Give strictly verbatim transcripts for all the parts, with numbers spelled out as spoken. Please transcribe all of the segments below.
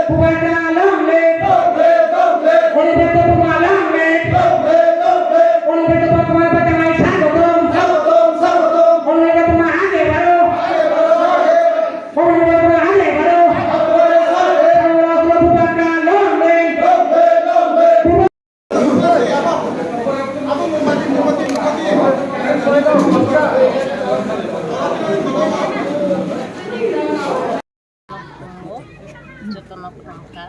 Bubagra long live! Honorable Bubagra long live! Honorable Bubagra Patangai Sagotom! Honorable Bubagra Ande Baro! Honorable Bubagra Ande Baro! Honorable Bubagra long live! Jotono khulumkha.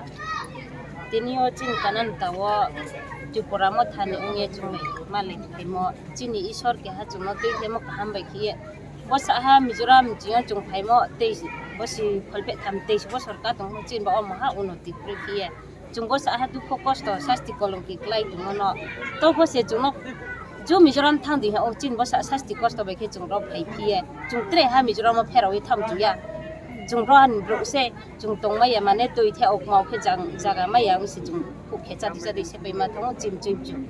Tini o chini kanani tawo Tripura mothani wngya chwngbai malik phaimo chini Isor keha chwngno twi khaimo kaham bai khiye. Bo saha Mizoram chwngno chwng phaimo tei bosi kholpeh tham teis bosor ka tongmo chini ba omo ha unnoti kwrwi khiye. Chwng bo saha dukho kosto sasti kolongki klai tongmano. To bo se chwngno jo Mizoram thang di ha o chini bo sa sasti kosto bai khe chwng rok phai phiye. Chwng tre ha Mizoram o pherawi tham chuya. Chwng rohan bro se chwng tongmaya mane twi the ok mau khe jang jaga maya wng se chwng khuk khe chadi chadi se pai ma thango chim chim chim.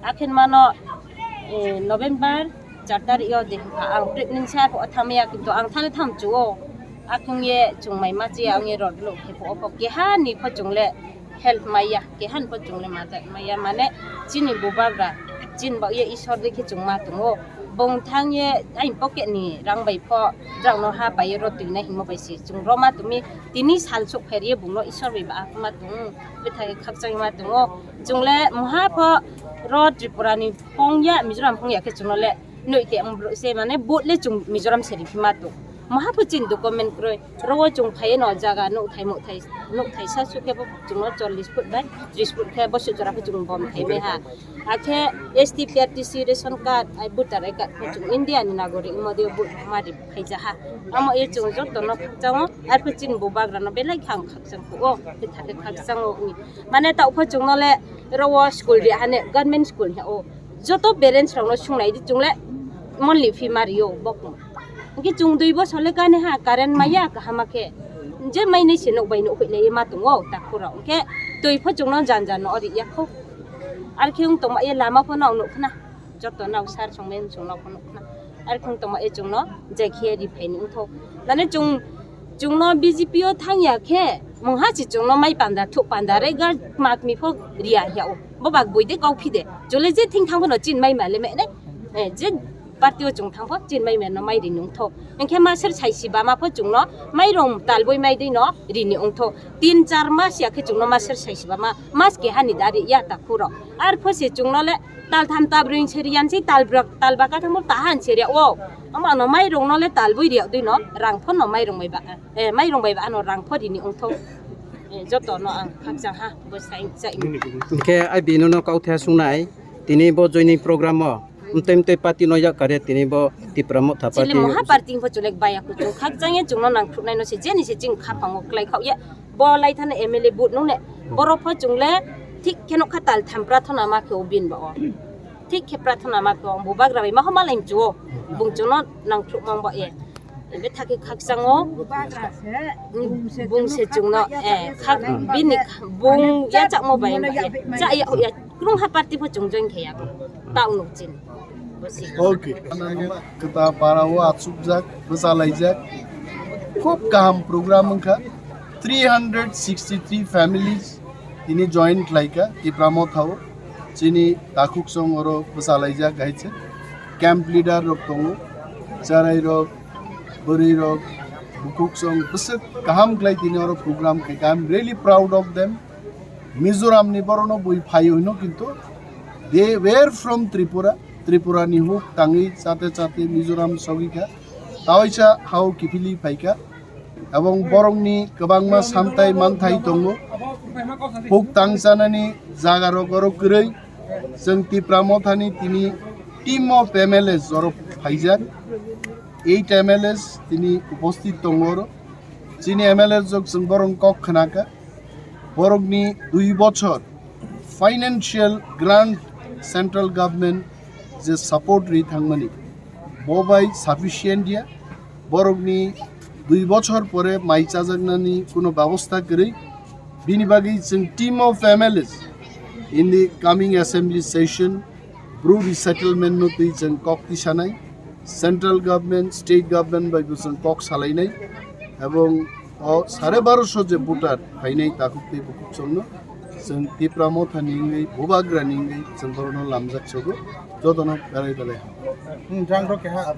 Akhin mano, eh, November char tarik yo de ha ang pregnancy ha pho thamaya kintu ang thani tham chuo. Akhung ye chwng mai ma chi ang ye rod lo khe pho pho keha ni pho chwng le help maya, keha ni pho chwng le mada maya mane chini bubagra chin ba ye Isor de khe chwng ma tongo. Bong thang ye ain pocket ni rang bai pho drang no ha pai ye rod twi na himo bai si chwng roma tumi tini sal sok pher ye bung no Isor bai ba ma tong. Bwthai khakchangma tongo. Chwng le moha pho ro Tripura ni phongya, Mizoram phongya khe chwngno le noi te ang bro se mane vote le chwng Mizoram se ri phima tong. Moha pho chin document kroi. Ro o chwng phai no jaga nuk thai muk thai nuk thai sa su khe bo chwngno chollish foot bai tris foot khe bo su chora pho chwng bom thai bai ha. Akhe S T P R T C ration card ai voter I card pho chwng India ni nagorik mo de vote ma ri phai ja ha. Amo ye chwng joto no khakchango. Ar pho chin bubagra no belai khang khakchang pho o. Khe thake khakchango wngwi. Mane ta upha chwngno le ro o school ri hane government school he o. Joto parents rok no sungnai di chwng le monthly fee ma rio bokno. Hwnkhe chwng dui bosor le kani ha current maya kahama khe. Je mai nai se nuk bai nuk hoi le ma tongo takhuk rok. Hwnkhe twi pho chwngno jan jan no ori ya kho. Ar khe wng tongma ye lama pho no nuk khna. Joto nao sar songmai wng chwng nao phano khna. Ar khung tongma e chwngno jai khe ri phaini wngthok. Nani chwng, chwngno B J P o thangya khe, mungha si chwngno mai panda, thuk panda, re ga mak mi pho riya hiya o. Bo bak bui de kau phi de. Chwle je thing thang phano chin mai ma le me ne. Eh, je party o chwng thang pho chin mai ma no mai ri nung thok. Engkhe ma ser sai si ba ma pho chwngno mai rong tal boi mai de no ri ni wngthok. Tin char mas ya khe chwngno ma ser sai si ba ma, mas ke hani da ri ya ta khuro. Ar pho si chwngno le tal tham ta brwi se riyan si tal brak tal baka thangbo tahan se ria o. Ama no mai rong no le tal bui riak dui no rang phon no mai rong bai ba, eh, mai rong bai ba ano rang phon rini ongtho. Eh, joto no ang khakchang ha bo sai chai. Hwnkhe ai bini no kau the sungnai tini bo joining program o mtei mtei party no yak kare tini bo Tipra Motha party. Chili moha party pho chulek baya kuchung khakchang ye chwngno nang thuknai no se jeni se ching khapang o klai khao ye. Bo lai thana M L A but nung ne. Borok pho chwng le thik khe nokha tal tham prathona ma khe o bin ba o. Thik khe prathona ma khe o. Bubagra bai ma homa lai mchu o. Bung chwngno nang thuk mang ba e. Ebe thakhe khakchang o. Bung se chwngno, eh, khak bini bung ya chak mo bai ba e. Cha ya ya. Krung ha party pho chwng join khe ya. Ta ung nuk chin. Okay. Kwta para o achukjak, bwchalaijak. Khub kaham program wngkha. Three hundred sixty three families tini join khlaikha Tipra Motha o. Chini takhuk song oro bwchalaijak hai se. Camp leader rok tongo. Charai rok, bwrwi rok, bukhuk song bwswk kaham khlai tini oro program khaikha. I'm really proud of them. Mizoram ni borok no bui phai hwino kintu they were from Tripura. Tripura ni huk tangwi chate chate Mizoram sogwi kha. Tawaisa hao kiphilwi phai kha. Ebong borok ni kwbangma samtai manthai tongo. Huk tang chanani jaga rok oro kwrwi. Chwng Tipra Motha ni tini team of M L As oro phaijak. Eight M L As tini uposthit tongo oro. Chini M L A rok chwng borok kok khna kha. Borokni dui bochor financial grant central government je support ri thangmani bo bai sufficient ya. Borokni dui bochor pore mai chajaknani kuno babostha kwrwi. Bini bagwi chwng team of M L As in the coming assembly session Bru resettlement no twi chwng kok tisanai, central government, state government bai bo chwng kok salainai, ebong O sare baroso je voter phainai takhuk tei bukhuk chwngno chwng Tipra Motha ni wngwi, Bubagra ni wngwi chwng borokno lamjak sogo, jotono belai belai hambai.